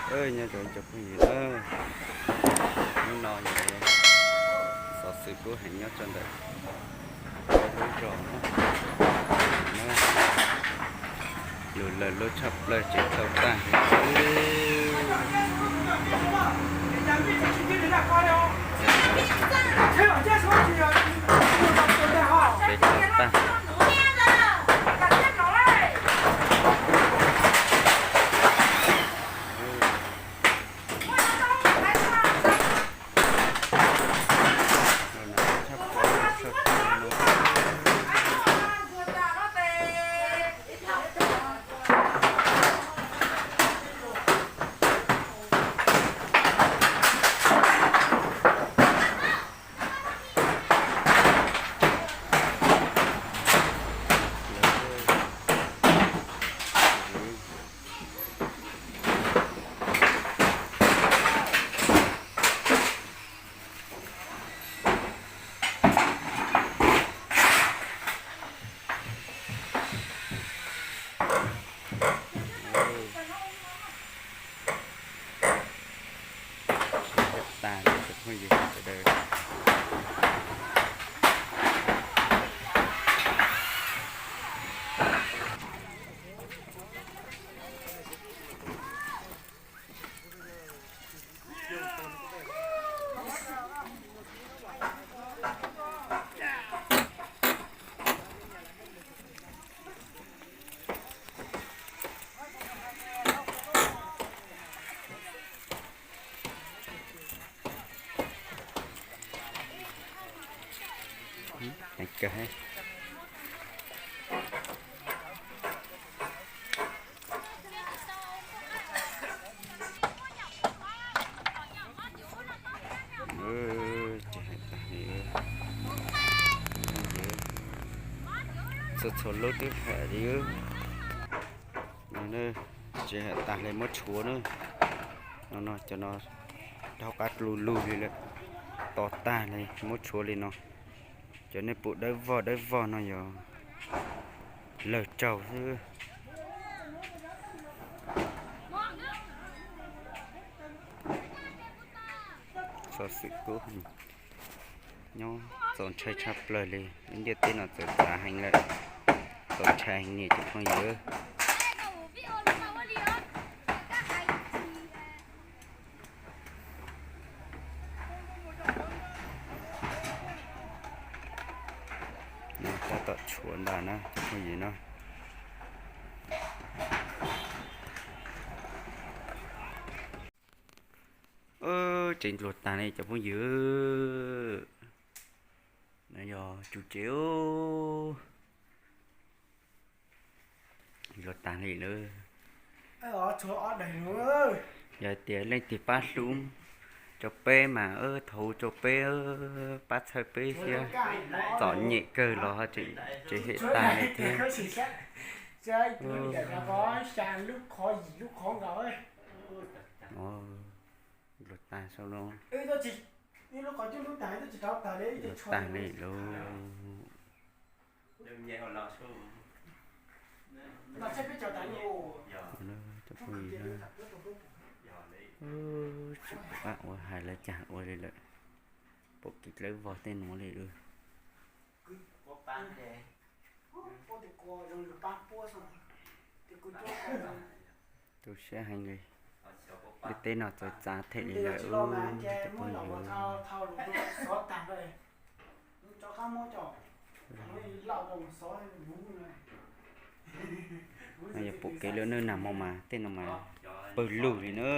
Nyob zoo cov phooj ywg na, hnub no yog xov xwm kub heev nyob rau ntawm lub zos na. Lug lawg lub tshaj plaws tsev tau tag. Tsev tau tag. Tag li cov phooj ywg sawv daws. Heev kawg. Tsis hais tag li, txhua txhua lub twb hais li. Tsis hais tag li, muab tshuav na. No no, cov no dhau qab lu lug li lawm, to tag li, muab tshuav li no. Cov nej pum dawb vog dawb vog no yog lawg raug xwb. Xov xwm kub nyob txaus ntshai tshaj plaws li, lub ntiaj teb no txawm txav heev lawm, txaus ntshai heev li cov phooj ywg. Tab tom tshuav ntag na cov phooj ywg na. Tsev ntsuag tag li cov phooj ywg. No yog tsum tsev, ntsuag tag li lawm. Yog tias leej twg pab hlub rau peb mas thov rau peb pab txhawb peb thiab, txom nyem kawg los tsev hem tag li thiab. Ntsuag tag sau no, ntsuag tag li lawm. Tsis pom qab ua hais lawv cas ua li lawm, pom kev dawb vog tej nuav li lawm. Tu siab heev li. Ntiaj teb no txawv txav them li lawm cov phooj ywg. No yog pom kev lawm na, nag hmo mas tej no mas pawg lug li na.